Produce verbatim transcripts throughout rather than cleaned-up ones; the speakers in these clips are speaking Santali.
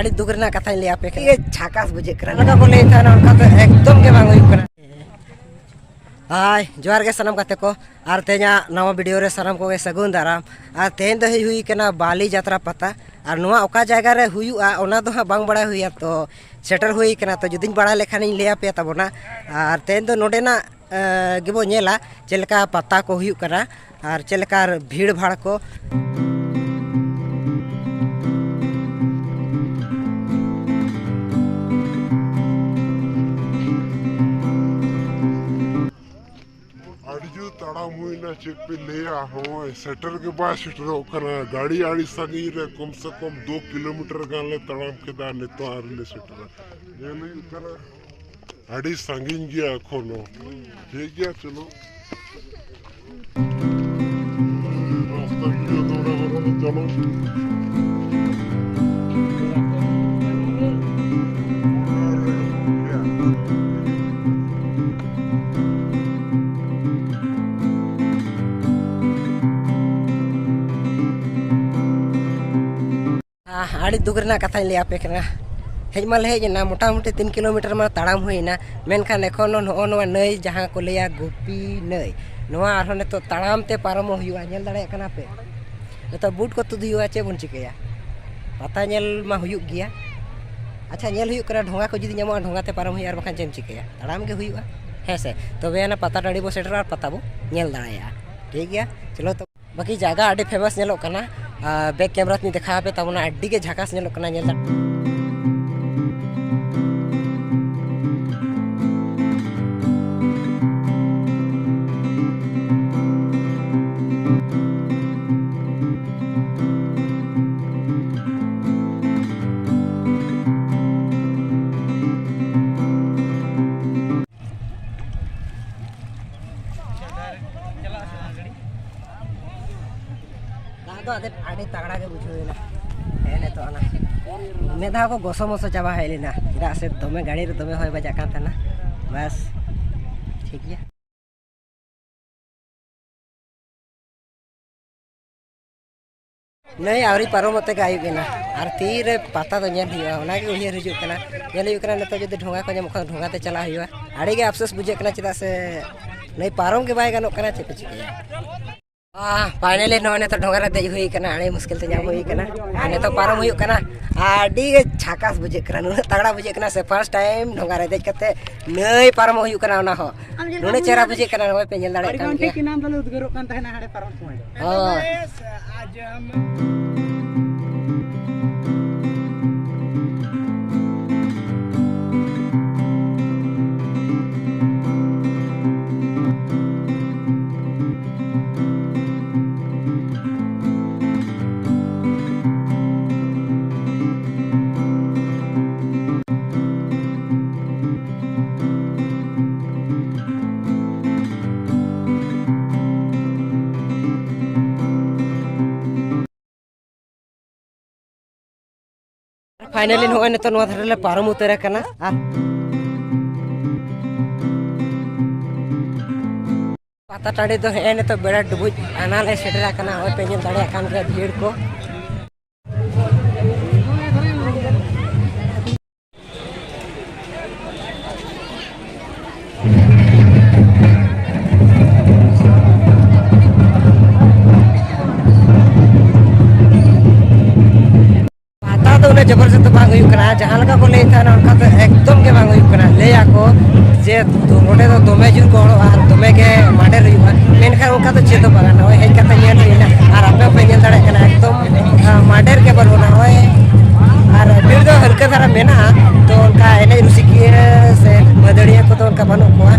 ᱟᱹᱰᱤ ᱫᱩᱠ ᱨᱮᱱᱟᱜ ᱠᱟᱛᱷᱟᱧ ᱞᱟᱹᱭ ᱟᱯᱮ ᱠᱟᱱᱟ᱾ ᱟᱹᱰᱤ ᱜᱮ ᱡᱷᱟᱠᱟᱥ ᱵᱩᱡᱷᱟᱹᱜ ᱠᱟᱱᱟ᱾ ᱞᱮᱠᱟ ᱠᱚ ᱞᱟᱹᱭ ᱛᱟᱦᱮᱱᱟ, ᱚᱱᱠᱟ ᱫᱚ ᱮᱠᱫᱚᱢ ᱜᱮ ᱵᱟᱝ ᱦᱩᱭᱩᱜ ᱠᱟᱱᱟ᱾ ᱦᱟᱭ, ᱡᱚᱦᱟᱨ ᱜᱮ ᱥᱟᱱᱟᱢ ᱜᱟᱛᱮ ᱠᱚ, ᱟᱨ ᱛᱮᱦᱮᱧᱟᱜ ᱱᱟᱣᱟ ᱵᱷᱤᱰᱤᱭᱳ ᱨᱮ ᱥᱟᱱᱟᱢ ᱠᱚᱜᱮ ᱥᱟᱹᱜᱩᱱ ᱫᱟᱨᱟᱢ᱾ ᱟᱨ ᱛᱮᱦᱮᱧ ᱫᱚ ᱦᱮᱡ ᱦᱩᱭ ᱠᱟᱱᱟ ᱵᱟᱞᱤ ᱡᱟᱛᱨᱟ ᱯᱟᱛᱟ, ᱟᱨ ᱱᱚᱣᱟ ᱚᱠᱟ ᱡᱟᱭᱜᱟ ᱨᱮ ᱦᱩᱭᱩᱜᱼᱟ ᱚᱱᱟ ᱫᱚ ᱦᱟᱸᱜ ᱵᱟᱝ ᱵᱟᱲᱟᱭ ᱦᱩᱭᱟ, ᱛᱚ ᱥᱮᱴᱮᱨ ᱦᱩᱭ ᱠᱟᱱᱟ, ᱛᱚ ᱡᱩᱫᱤᱧ ᱵᱟᱲᱟᱭ ᱞᱮᱠᱷᱟᱱᱤᱧ ᱞᱟᱹᱭ ᱟᱯᱮᱭᱟ ᱛᱟᱵᱚᱱᱟ᱾ ᱟᱨ ᱛᱮᱦᱮᱧ ᱫᱚ ᱱᱚᱰᱮᱱᱟᱜ ᱮ, ᱜᱮᱵᱚ ᱧᱮᱞᱟ ᱪᱮᱫ ᱞᱮᱠᱟ ᱯᱟᱛᱟ ᱠᱚ ᱦᱩᱭᱩᱜ ᱠᱟᱱᱟ ᱟᱨ ᱪᱮᱫ ᱞᱮᱠᱟ ᱵᱷᱤᱲ ᱵᱷᱟᱲ ᱠᱚ᱾ ᱟᱹᱰᱤ ᱡᱳᱨ ᱛᱟᱲᱟᱢ ᱦᱩᱭᱱᱟ, ᱪᱮᱫ ᱯᱮ ᱞᱟᱹᱭᱟ, ᱦᱚᱸᱜᱼᱚᱭ ᱥᱮᱴᱮᱨ ᱜᱮ ᱵᱟᱭ ᱥᱮᱴᱮᱨᱚᱜ ᱠᱟᱱᱟ᱾ ᱜᱟᱹᱰᱤ ᱟᱹᱰᱤ ᱥᱟᱺᱜᱤᱧ ᱨᱮ, ᱠᱚᱢ ᱥᱮ ᱠᱚᱢ ᱫᱩ ᱠᱤᱞᱳᱢᱤᱴᱟᱨ ᱜᱟᱱ ᱞᱮ ᱛᱟᱲᱟᱢ ᱠᱮᱫᱟ, ᱱᱤᱛᱚᱜ ᱟᱹᱣᱨᱤ ᱞᱮ ᱥᱮᱴᱮᱨᱟ᱾ ᱧᱮᱞ ᱦᱩᱭᱩᱜ ᱠᱟᱱᱟ᱾ ᱟᱹᱰᱤ ᱥᱟᱺᱜᱤᱧ ᱜᱮᱭᱟ ᱮᱠᱷᱚᱱᱳ᱾ ᱴᱷᱤᱠ ᱜᱮᱭᱟ, ᱪᱚᱞᱚ᱾ ᱨᱟᱥᱛᱟ ᱵᱷᱤᱰᱤᱭᱳ ᱫᱚ ᱚᱱᱟ ᱵᱚᱨᱚᱝ ᱪᱚᱞᱚ᱾ ᱟᱦ, ᱟᱹᱰᱤ ᱫᱩᱠ ᱨᱮᱱᱟᱜ ᱠᱟᱛᱷᱟᱧ ᱞᱟᱹᱭ ᱟᱯᱮ ᱠᱟᱱᱟ᱾ ᱦᱮᱡ ᱢᱟᱞᱮ ᱦᱮᱡ ᱮᱱᱟ, ᱢᱚᱴᱟᱢᱩᱴᱤ ᱛᱤᱱ ᱠᱤᱞᱳᱢᱤᱴᱟᱨ ᱢᱟ ᱛᱟᱲᱟᱢ ᱦᱩᱭ ᱮᱱᱟ, ᱢᱮᱱᱠᱷᱟᱱ ᱮᱠᱷᱚᱱ ᱦᱚᱸ ᱱᱚᱜᱼᱚ ᱱᱚᱣᱟ ᱱᱟᱹᱭ ᱡᱟᱦᱟᱸ ᱠᱚ ᱞᱟᱹᱭᱟ ᱜᱩᱯᱤ ᱱᱟᱹᱭ, ᱱᱚᱣᱟ ᱟᱨᱦᱚᱸ ᱱᱤᱛᱚᱜ ᱛᱟᱲᱟᱢ ᱛᱮ ᱯᱟᱨᱚᱢᱚᱜ ᱦᱩᱭᱩᱜᱼᱟ᱾ ᱧᱮᱞ ᱫᱟᱲᱮᱭᱟᱜ ᱠᱟᱱᱟ ᱯᱮ? ᱱᱤᱛᱚᱜ ᱵᱩᱴ ᱠᱚ ᱛᱩᱫ ᱦᱩᱭᱩᱜᱼᱟ, ᱪᱮᱫ ᱵᱚᱱ ᱪᱤᱠᱟᱹᱭᱟ? ᱯᱟᱛᱟ ᱧᱮᱞ ᱢᱟ ᱦᱩᱭᱩᱜ ᱜᱮᱭᱟ᱾ ᱟᱪᱪᱷᱟ, ᱧᱮᱞ ᱦᱩᱭᱩᱜ ᱠᱟᱱᱟ, ᱰᱷᱚᱸᱜᱟ ᱠᱚ ᱡᱩᱫᱤ ᱧᱟᱢᱚᱜᱼᱟ, ᱰᱷᱚᱸᱜᱟ ᱛᱮ ᱯᱟᱨᱚᱢ ᱦᱩᱭᱩᱜᱼᱟ, ᱟᱨ ᱵᱟᱠᱷᱟᱱ ᱪᱮᱫ ᱮᱢ ᱪᱤᱠᱟᱹᱭᱟ? ᱛᱟᱲᱟᱢ ᱜᱮ ᱦᱩᱭᱩᱜᱼᱟ, ᱦᱮᱸ ᱥᱮ? ᱛᱚᱵᱮ ᱟᱱᱟ ᱯᱟᱛᱟ ᱴᱟᱺᱰᱤ ᱵᱚ ᱥᱮᱴᱮᱨᱚᱜᱼᱟ ᱟᱨ ᱯᱟᱛᱟ ᱵᱚ ᱧᱮᱞ ᱫᱟᱲᱮᱭᱟᱜᱼᱟ᱾ ᱴᱷᱤᱠ ᱜᱮᱭᱟ, ᱪᱚᱞᱚ ᱛᱚ᱾ ᱵᱟᱹᱠᱤ ᱡᱟᱭᱜᱟ ᱟᱹᱰᱤ ᱯᱷᱮᱢᱟᱥ ᱧᱮᱞᱚᱜ ᱠᱟᱱᱟ᱾ ᱟᱨ ᱵᱮᱠ ᱠᱮᱢᱮᱨᱟ ᱛᱤᱧ ᱫᱮᱠᱷᱟᱣ ᱟᱯᱮ ᱛᱟᱵᱚᱱᱟ, ᱟᱹᱰᱤ ᱜᱮ ᱡᱷᱟᱠᱟᱥ ᱧᱮᱞᱚᱜ ᱠᱟᱱᱟ, ᱧᱮᱞ ᱫᱟ᱾ ᱫᱟᱜ ᱫᱚ ᱟᱹᱰᱤ, ᱟᱹᱰᱤ ᱛᱟᱜᱲᱟ ᱜᱮ ᱵᱩᱡᱷᱟᱹᱣ ᱮᱱᱟ᱾ ᱦᱮᱸ, ᱱᱤᱛᱚᱜ ᱚᱱᱟ ᱢᱤᱫ ᱫᱷᱟᱣ ᱠᱚ ᱜᱚᱥᱚ ᱢᱚᱥᱚ ᱪᱟᱵᱟ ᱦᱮᱡ ᱞᱮᱱᱟ, ᱪᱮᱫᱟᱜ ᱥᱮ ᱫᱚᱢᱮ ᱜᱟᱹᱰᱤ ᱨᱮ ᱫᱚᱢᱮ ᱦᱚᱭ ᱵᱟᱡᱟᱜ ᱠᱟᱱ ᱛᱟᱦᱮᱱᱟ᱾ ᱵᱟᱥ, ᱴᱷᱤᱠ ᱜᱮᱭᱟ᱾ ᱱᱟᱹᱭ ᱟᱹᱣᱨᱤ ᱯᱟᱨᱚᱢᱚᱜ ᱛᱮᱜᱮ ᱟᱹᱭᱩᱵ ᱮᱱᱟ, ᱟᱨ ᱛᱤᱨᱮ ᱯᱟᱛᱟ ᱫᱚ ᱧᱮᱞ ᱦᱩᱭᱩᱜᱼᱟ, ᱚᱱᱟᱜᱮ ᱩᱭᱦᱟᱹᱨ ᱦᱤᱡᱩᱜ ᱠᱟᱱᱟ᱾ ᱧᱮᱞ ᱦᱩᱭᱩᱜ ᱠᱟᱱᱟ, ᱱᱤᱛᱚᱜ ᱡᱩᱫᱤ ᱰᱷᱚᱸᱜᱟ ᱠᱚ ᱧᱟᱢᱚᱜ ᱠᱷᱟᱱ ᱰᱷᱚᱸᱜᱟ ᱛᱮ ᱪᱟᱞᱟᱜ ᱦᱩᱭᱩᱜᱼᱟ᱾ ᱟᱹᱰᱤᱜᱮ ᱟᱯᱥᱳᱥ ᱵᱩᱡᱷᱟᱹᱜ ᱠᱟᱱᱟ, ᱪᱮᱫᱟᱜ ᱥᱮ ᱱᱟᱹᱭ ᱯᱟᱨᱚᱢ ᱜᱮ ᱵᱟᱭ ᱜᱟᱱᱚᱜ ᱠᱟᱱᱟ, ᱪᱮᱫ ᱯᱮ ᱪᱤᱠᱟᱹᱭᱟ? ᱟᱦ, finally ᱱᱚᱜᱼᱚᱭ ᱱᱤᱛᱚᱜ ᱰᱷᱚᱸᱜᱟ ᱨᱮ ᱫᱮᱡ ᱦᱩᱭ ᱠᱟᱱᱟ, ᱟᱹᱰᱤ ᱢᱩᱥᱠᱤᱞ ᱛᱮ ᱧᱟᱢ ᱦᱩᱭ ᱠᱟᱱᱟ᱾ ᱟᱨ ᱱᱤᱛᱚᱜ ᱯᱟᱨᱚᱢ ᱦᱩᱭᱩᱜ ᱠᱟᱱᱟ, ᱟᱹᱰᱤ ᱜᱮ ᱡᱷᱟᱠᱟᱥ ᱵᱩᱡᱷᱟᱹᱜ ᱠᱟᱱᱟ, ᱱᱩᱱᱟᱹᱜ ᱛᱟᱜᱲᱟ ᱵᱩᱡᱷᱟᱹᱜ ᱠᱟᱱᱟ ᱥᱮ, first time ᱰᱷᱚᱸᱜᱟ ᱨᱮ ᱫᱮᱡ ᱠᱟᱛᱮ ᱱᱟᱹᱭ ᱯᱟᱨᱚᱢᱚᱜ ᱦᱩᱭᱩᱜ ᱠᱟᱱᱟ, ᱚᱱᱟ ᱦᱚᱸ ᱱᱩᱱᱟᱹᱜ ᱪᱮᱦᱨᱟ ᱵᱩᱡᱷᱟᱹᱜ ᱠᱟᱱᱟ, ᱱᱚᱜᱼᱚᱭ ᱯᱮ ᱧᱮᱞ ᱫᱟᱲᱮᱭᱟᱜ ᱟᱹᱰᱤ ᱠᱟᱱ ᱜᱟᱱ ᱜᱮᱭᱟ᱾ ᱴᱷᱤᱠ ᱮᱱᱟᱱ ᱫᱚᱞᱮ ᱩᱫᱽᱜᱟᱹᱨᱚᱜ ᱠᱟᱱ ᱛᱟᱦᱮᱱᱟ ᱦᱟᱸᱰᱮ ᱯᱟᱨᱚᱢ ᱥᱚᱢᱚᱭ ᱫᱚ᱾ ᱦᱳᱭ᱾ Finally ᱱᱚᱜᱼᱚᱭ ᱱᱤᱛᱚᱜ ᱱᱚᱣᱟ ᱫᱷᱟᱨᱮ ᱞᱮ ᱯᱟᱨᱚᱢ ᱩᱛᱟᱹᱨ ᱟᱠᱟᱱᱟ᱾ ᱟᱨ ᱯᱟᱛᱟ ᱴᱟᱺᱰᱤ ᱫᱚ ᱦᱮᱸᱜᱼᱮ ᱱᱤᱛᱚᱜ ᱵᱮᱲᱟ ᱰᱩᱵᱩᱡ ᱟᱱᱟ ᱞᱮ ᱥᱮᱴᱮᱨ ᱟᱠᱟᱱᱟ᱾ ᱱᱚᱜᱼᱚᱭ ᱯᱮ ᱧᱮᱞ ᱫᱟᱲᱮᱭᱟᱜ ᱠᱟᱱ ᱜᱮᱭᱟ ᱵᱷᱤᱲ ᱠᱚ᱾ ᱯᱟᱛᱟ ᱫᱚ ᱩᱱᱟᱹᱜ ᱡᱚᱵᱚᱨᱡᱚᱥᱛ ᱫᱚ ᱵᱟᱝ ᱦᱩᱭᱩᱜ ᱠᱟᱱᱟ, ᱡᱟᱦᱟᱸ ᱞᱮᱠᱟ ᱠᱚ ᱞᱟᱹᱭᱮᱫ ᱛᱟᱦᱮᱱᱟ ᱚᱱᱠᱟ ᱫᱚ ᱮᱠᱫᱚᱢ ᱜᱮ ᱵᱟᱝ ᱦᱩᱭᱩᱜ ᱠᱟᱱᱟ᱾ ᱞᱟᱹᱭ ᱟᱠᱚ ᱡᱮ ᱱᱚᱸᱰᱮ ᱫᱚ ᱫᱚᱢᱮ ᱡᱳᱨ ᱠᱚ ᱦᱚᱲᱚᱜᱼᱟ ᱟᱨ ᱫᱚᱢᱮ ᱜᱮ ᱢᱟᱰᱮᱨ ᱦᱩᱭᱩᱜᱼᱟ, ᱢᱮᱱᱠᱷᱟᱱ ᱚᱱᱠᱟ ᱫᱚ ᱪᱮᱫ ᱦᱚᱸ ᱵᱟᱝᱟ᱾ ᱱᱚᱜᱼᱚᱭ ᱦᱮᱡ ᱠᱟᱛᱮ ᱧᱮᱞ ᱦᱩᱭᱱᱟ ᱟᱨ ᱟᱯᱮ ᱦᱚᱸᱯᱮ ᱧᱮᱞ ᱫᱟᱲᱮᱭᱟᱜ ᱠᱟᱱᱟ, ᱮᱠᱫᱚᱢ ᱟᱸ, ᱢᱟᱰᱮᱨ ᱜᱮ ᱵᱟᱹᱱᱩᱜᱼᱟ᱾ ᱱᱚᱜᱼᱚᱭ ᱟᱨ ᱵᱷᱤᱲ ᱫᱚ ᱦᱟᱞᱠᱟ ᱫᱷᱟᱨᱟ ᱢᱮᱱᱟᱜᱼᱟ, ᱛᱚ ᱚᱱᱠᱟ ᱮᱱᱮᱡ ᱨᱩᱥᱤᱠᱤᱭᱟᱹ ᱥᱮ ᱢᱟᱹᱫᱟᱹᱲᱤᱭᱟᱹ ᱠᱚᱫᱚ ᱚᱱᱠᱟ ᱵᱟᱹᱱᱩᱜ ᱠᱚᱣᱟ᱾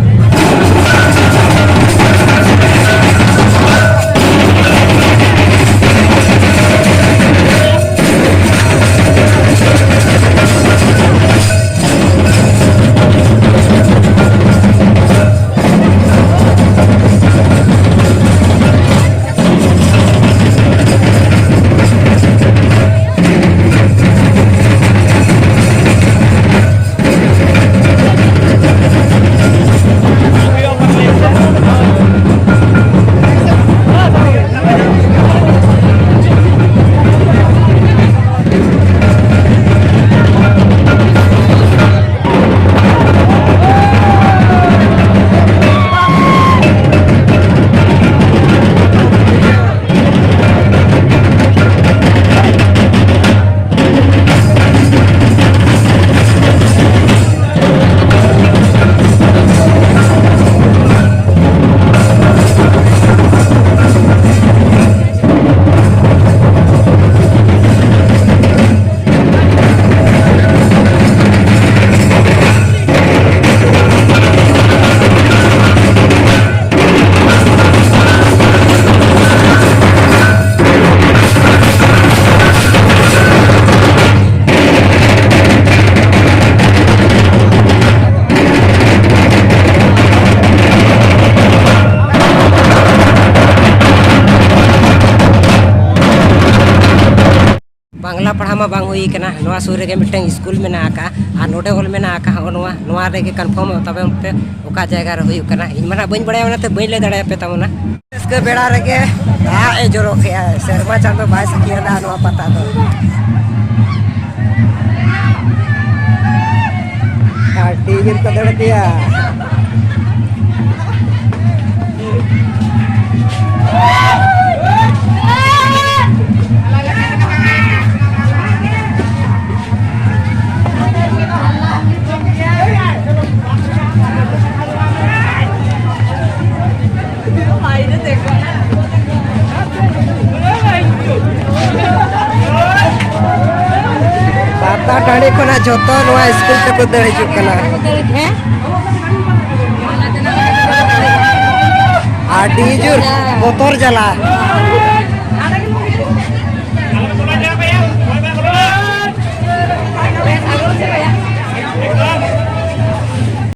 ᱯᱟᱲᱦᱟᱣ ᱢᱟ ᱵᱟᱝ ᱦᱩᱭ ᱠᱟᱱᱟ᱾ ᱱᱚᱣᱟ ᱥᱩᱨ ᱨᱮᱜᱮ ᱢᱤᱫᱴᱟᱝ ᱥᱠᱩᱞ ᱢᱮᱱᱟᱜ ᱟᱠᱟᱫᱼᱟ, ᱟᱨ ᱱᱚᱰᱮ ᱚᱞ ᱢᱮᱱᱟᱜ ᱟᱠᱟᱫᱼᱟ ᱦᱚᱸᱜᱼᱚ ᱱᱚᱣᱟ, ᱱᱚᱣᱟ ᱨᱮᱜᱮ ᱠᱚᱱᱯᱷᱟᱨᱢᱚᱜ ᱛᱟᱵᱚᱱ ᱯᱮ ᱚᱠᱟ ᱡᱟᱭᱜᱟ ᱨᱮ ᱦᱩᱭᱩᱜ ᱠᱟᱱᱟ᱾ ᱤᱧ ᱢᱟ ᱱᱟᱦᱟᱜ ᱵᱟᱹᱧ ᱵᱟᱲᱟᱭᱟ, ᱚᱱᱟᱛᱮ ᱵᱟᱹᱧ ᱞᱟᱹᱭ ᱫᱟᱲᱮᱭᱟᱯᱮ ᱛᱟᱵᱚᱱᱟ᱾ ᱨᱟᱹᱥᱠᱟᱹ ᱵᱮᱲᱟ ᱨᱮᱜᱮ ᱫᱟᱜ ᱮ ᱡᱚᱨᱚ ᱠᱮᱜᱼᱟ᱾ ᱥᱮᱨᱢᱟ ᱪᱟᱸᱫᱚ ᱵᱟᱭ ᱥᱟᱹᱠᱷᱤᱭᱟᱫᱟ ᱱᱚᱣᱟ ᱯᱟᱛᱟ ᱫᱚ᱾ ᱟᱹᱰᱤ ᱡᱳᱨ ᱠᱚ ᱫᱟᱹᱲ ᱤᱫᱤᱭᱟ᱾ ᱯᱟᱛᱟ ᱴᱟᱺᱰᱤ ᱠᱷᱚᱱᱟᱜ ᱡᱷᱚᱛᱚ ᱱᱚᱣᱟ ᱥᱠᱩᱞ ᱛᱮᱠᱚ ᱫᱟᱹᱲ ᱦᱤᱡᱩᱜ ᱠᱟᱱᱟ᱾ ᱟᱹᱰᱤ ᱡᱳᱨ ᱵᱚᱛᱚᱨ ᱡᱟᱞᱟ᱾